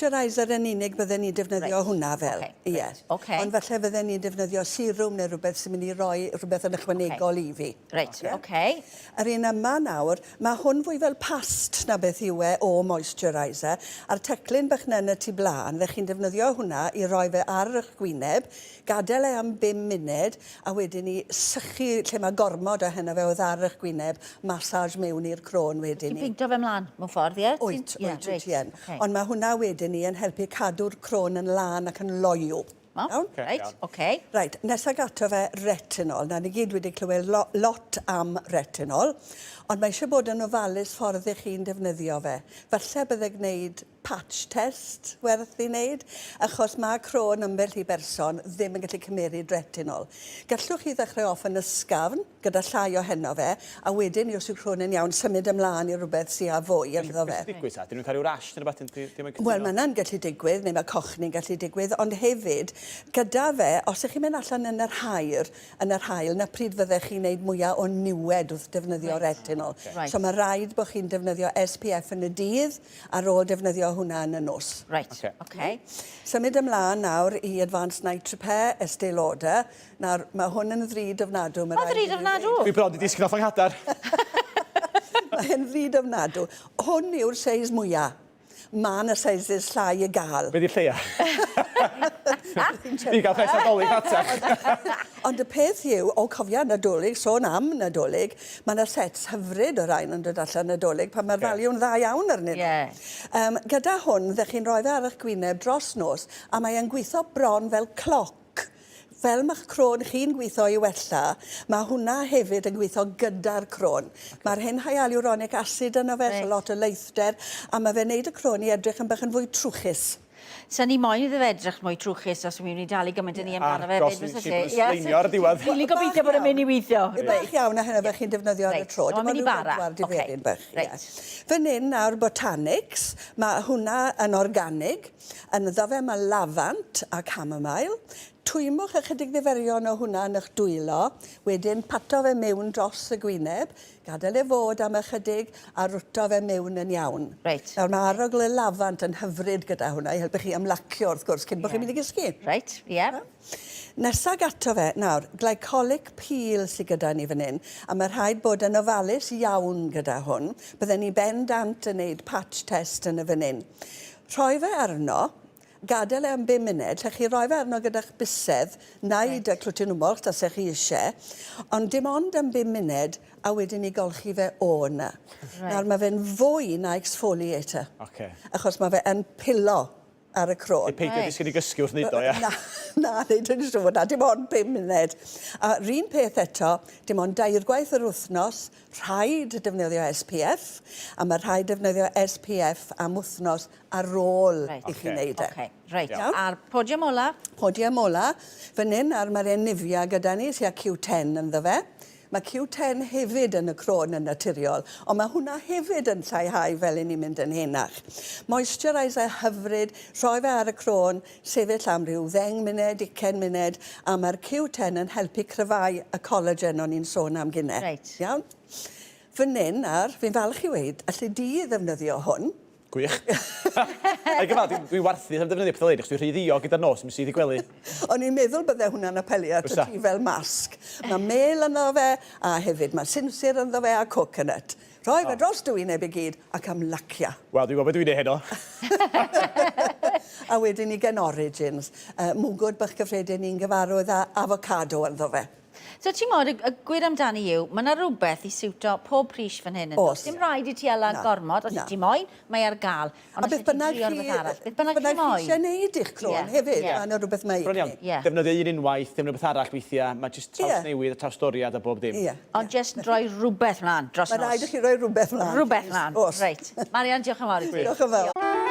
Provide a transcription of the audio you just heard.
moisturiser yn unig bydden ni'n defnyddio hwnna fel. Ocê, Ie. reit, ocê. Ond falle fydden ni'n defnyddio serum neu rhywbeth sy'n mynd i roi rhywbeth yn ychwanegol i fi. Reit, ocê. Yr un yma nawr, mae hwn fwy fel past na beth yw e o moisturiser, a'r teclyn bach 'na yn y tu blaen, fe chi'n defnyddio hwnna i roi fe ar eich gwyneb, gadael e am bum munud, a wedyn 'ny sychu lle mae gormod o heno fe oedd ar eich gwyneb, massage mewn i'r croen wedyn 'ny. Ti'n peinto fe mlan, mewn ffordd, ie? Wyt, wyt, wyt ti yn. Ond mae hwnna wedyn 'ny yn helpu cadw'r croen yn lân ac yn loyw. O, Iawn? reit, oce. Reit, nesa gato fe, retinol. Nawr, ni gyd wedi clywed lo lot am retinol, ond mae eisiau bod yn ofalus ffordd ych chi'n defnyddio fe. Falle bydde gwneud patch test werth ei wneud, achos mae croen ambell i berson ddim yn gallu cymeryd retinol. Gallwch chi ddechrau off yn ysgafn, gyda llai o heno fe, a wedyn os yw croen yn iawn, symud ymlaen i rhywbeth sy â fwy ynddo fe. Beth sy'n digwydd ta? Dyn nhw'n cael rhyw rash neu rhywbeth? Dim yn cytuno? Wel, mae hwnna'n gallu digwydd, neu mae cochni'n gallu digwydd, ond hefyd, gyda fe, os ych chi'n mynd allan yn yr hair, yn yr haul, 'na pryd fyddech chi'n neud mwya o niwed wrth defnyddio retinol. Reit. So mae rhaid bod chi'n defnyddio SPF yn y dydd, ar ôl defnyddio hwnna yn y nos. Reit, oce. Okay. Symud ymlaen nawr i Advanced Night Repair, Estee Lauder. Nawr, mae hwn yn ddrud ofnadw. Mae'n ddrud ofnadw? Dwi bron 'di disgyn off 'y nghadar. Mae'n ddrud ofnadw. Hwn yw'r seis mwya. Mae 'na sizes llai i gael. Be 'di'r lleia? Fi gael pres Nadolig rhatach. Ond y peth yw, o cofia Nadolig, sôn am Nadolig, mae 'na sets hyfryd o rain yn dod allan Nadolig pan mae'r value'n dda iawn arnyn nhw. Yeah. Um, gyda hwn, ddech chi'n rhoi fe ar eich gwyneb dros nos, a mae e'n gweithio bron fel cloc. Fel mae'ch croen chi'n gweithio i wella, mae hwnna hefyd yn gweithio gyda'r croen. Okay. Mae'r hyn hyaluronic acid yno fe, right. so lot o leithder, a mae fe'n neud y croen i edrych yn bach yn fwy trwchus. Sa ni moyn iddo fe edrych mwy trwchus os yw'n mynd i dalu gymaint yn ni amdano fe. A'r gos i sgleinio ar y diwedd. Rili gobeithio bod e'n mynd i weithio. Bach iawn a hynny fe chi'n defnyddio ar y tro. Dim ond rhyw bedwar diferyn bach. Fan hyn nawr Botanics, mae hwnna yn organig. Ynddo fe mae lafant a chamomile. Twymwch ychydig ddiferion o hwnna yn eich dwylo, wedyn pato fe mewn dros y gwyneb, gadael e fod am ychydig a rwto fe mewn yn iawn. Reit. Nawr mae arogl y lafant yn hyfryd gyda hwnna i helpu chi ymlacio wrth gwrs cyn bod chi'n mynd i gysgu. Reit, ie. Nesa gato fe, nawr, glycolic peel sy gyda ni fan hyn, a mae rhaid bod yn ofalus iawn gyda hwn. Bydden ni bendant yn neud patch test yn y fan hyn. Rhoi fe arno, gadael e am bum munud, lle chi roi fe arno gyda'ch bysedd, naid y clwtyn wmolch tasech chi eisiau, ond dim ond am bum munud, a wedyn i golchi fe o 'na. Right. Nawr, mae fe'n fwy na exfoliator. Ocê. Achos mae fe yn pilo ar y crôn. Neu peidio disgyn i gysgu wrth wneud o, ia? Na, na, neud yn siŵr, na, dim ond 5 munud. A run peth eto, dim ond dairgwaith yr wythnos, rhaid defnyddio SPF, a mae rhaid defnyddio SPF am wythnos ar ôl Reit. i chi wneud e. Ocê, reit. Iawn? A'r podiwm ola? Podiwm ola, fan hyn, ar mae'r Nivea gyda ni, tua Q10 ynddo fe. Mae Q10 hefyd yn y croen yn naturiol, ond mae hwnna hefyd yn lleihau fel i ni'n mynd yn henach. Moisturiser hyfryd, rhoi fe ar y croen, sefyll am ryw ddeng munud, ucain munud, a mae'r Q10 yn helpu cryfhau y collagen o'n i'n sôn am gynne. Reit. Iawn? Fan hyn, nawr, fi'n falch i weud, alli di ddefnyddio hwn. Gwych. A'i gyfal, dwi'n dwi warthus am defnyddio pethau lein, achos dwi'n rhy ddiog gyda'r nos, yn syth i gwely. O'n i'n meddwl bydde hwnna'n apelio ato ti fel masg. Mae mêl ynddo fe, a hefyd mae sinsir ynddo fe a coconut. Rhoi fe dros dy wyneb i gyd ac ymlacia. Wel, dwi'n gwybod beth dwi'n neud heno. A wedyn i Gen Origins, uh, mwgwd bach gyffredin ni'n gyfarwydd â avocado ynddo fe. So ti'n modd, y, y gwir amdani yw, mae yna rhywbeth i siwto pob pris fan hyn. yn Oes. Dim rhaid i ti ela Na. gormod, os Na. ti moyn, mae ar gael. A Ond beth bynnag chi... chi, Beth bynnag chi moyn. eisiau neud i'ch croen Ie, hefyd, ie. mae yna rhywbeth mae i Bron iawn. chi. Ie. Defnyddio un unwaith, defnyddio beth arall weithiau. Mae jyst trawsnewid a trawstoriad a bob dim. Ie. Ond jyst rhoi rhywbeth mlaen dros Mae nos. rhaid i chi roi rhywbeth mlaen. Rhywbeth mlaen. Oes. Reit. Marian, diolch yn fawr i ti. Diolch yn fawr.